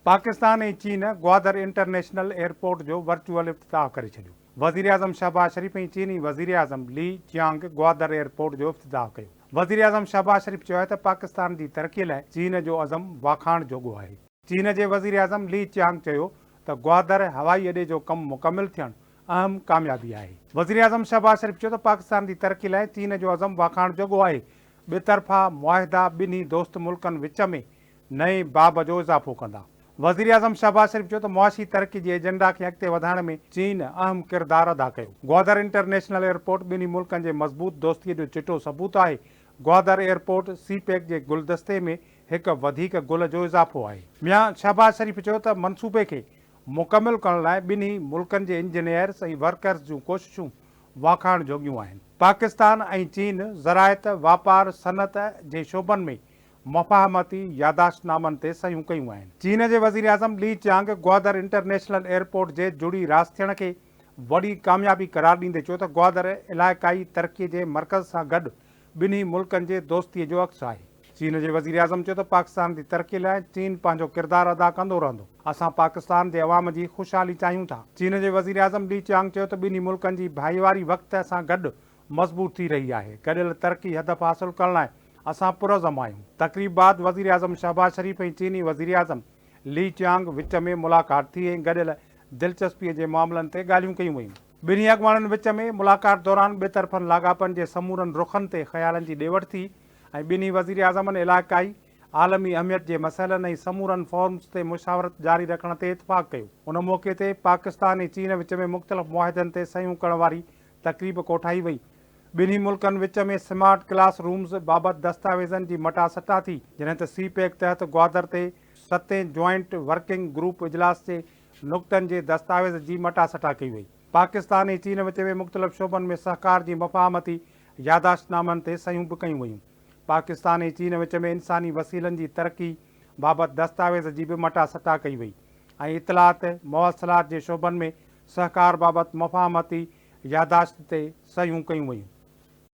پاڪستان ۽ چين Gwadar international airport جو virtual افتتاح ڪري ڇڏيو. وزيراعظم شهباز شريف ۽ چيني وزيراعظم لي چيانگ گوادر ايئرپورٽ جو افتتاح ڪيو. وزيراعظم شهباز شريف چيو آهي ته پاڪستان جي ترقي لاء چين جو عزم واکاڻ جوڳو آهي. چين جي وزيراعظم لي چيانگ چيو ته گوادر هوائي اڏي جو ڪم مڪمل ٿيڻ اهم ڪاميابي آهي. وزيراعظم شهباز شريف چيو ته پاڪستان جي ترقي لاء چين جو عزم واکاڻ جوڳو آهي، ٻطرفا معاهدا ٻنهي دوست ملڪن وچ ۾ نئين باب جو اضافو ڪندا. وزيراعظم شهباز شريف چيو ته معاشي ترقي جي ايجنڊا کي اڳتي وڌائڻ ۾ چين اهم ڪردار ادا ڪيو. گوادر انٽرنيشنل ايئرپورٽ ٻنهي ملڪن جي مضبوط دوستي جو چٽو ثبوت آهي. گوادر ايئرپورٽ سي پيڪ جي گلدستي ۾ هڪ وڌيڪ گل جو اضافو آهي. ميان شهباز شريف چيو ته منصوبي کي مڪمل ڪرڻ لاء ٻنهي ملڪن جي انجنيئرز ۽ ورڪرز جون ڪوششون واکاڻ جوڳيون آهن. پاڪستان ۽ چين زراعت، واپار، صنعت جي شعبن ۾ مفاهمتي ياداشت نامن تي صحيحون ڪيون آهن. چين جي وزيراعظم Li Qiang Gwadar international airport جي جڙي راس ٿيڻ کي وڏي ڪاميابي قرار ڏيندي چيو ته گوادر علائقائي ترقي جي مرڪز سان گڏ ٻنهي ملڪن جي دوستي جو عڪس آهي. چين جي وزيراعظم چيو ته پاڪستان جي ترقي لاء چين پنهنجو ڪردار ادا ڪندو رهندو، اسان پاڪستان جي عوام جي خوشحالي چاهيون ٿا. چين جي وزيراعظم لي چيانگ چيو ته ٻنهي ملڪن جي ڀائيواري وقت سان گڏ مضبوط ٿي رهي آهي، گڏيل ترقي هدف حاصل ڪرڻ لاء اسان پرعزم آهيون. تقريب بعد وزيراعظم شهباز شريف ۽ چيني وزيراعظم لي چيانگ وچ ۾ ملاقات ٿي ۽ گڏيل دلچسپي جي معاملن تي ڳالهيون ڪيون ويون. ٻنهي اڳواڻن وچ ۾ ملاقات دوران ٻطرفن لاڳاپن جي سمورن رخن تي خيالن جي ڏي وٺ ٿي ۽ ٻنهي وزيراعظمن علائقائي، عالمي اهميت جي مسئلن ۽ سمورن فورمز تي مشاورت جاري رکڻ تي اتفاق ڪيو. ان موقعي تي پاڪستان ۽ چين وچ ۾ مختلف معاهدن تي صحيحون ڪرڻ واري تقريب ڪوٺائي وئي. ٻنهي ملڪن وچ ۾ سمارٽ ڪلاس رومز بابت دستاويزن جي مٽاسٽا ٿي، جڏهن ته سي پيڪ تحت گوادر تي ستين جوائنٽ ورڪنگ گروپ اجلاس جي نقطن جي دستاويز جي مٽاسٽا ڪئي وئي. پاڪستان ۽ چين وچ ۾ مختلف شعبن ۾ سهڪار جي مفاهمتي ياداشت نامن تي صحيحون به ڪيون ويون. پاڪستان ۽ چين وچ ۾ انساني وسيلن جي ترقي بابت دستاويز جي به مٽاسٽا ڪئي وئي ۽ اطلاعات، مواصلات جي شعبن ۾ سهڪار بابت مفاهمتي ياداشت تي صحيحون ڪيون ويون.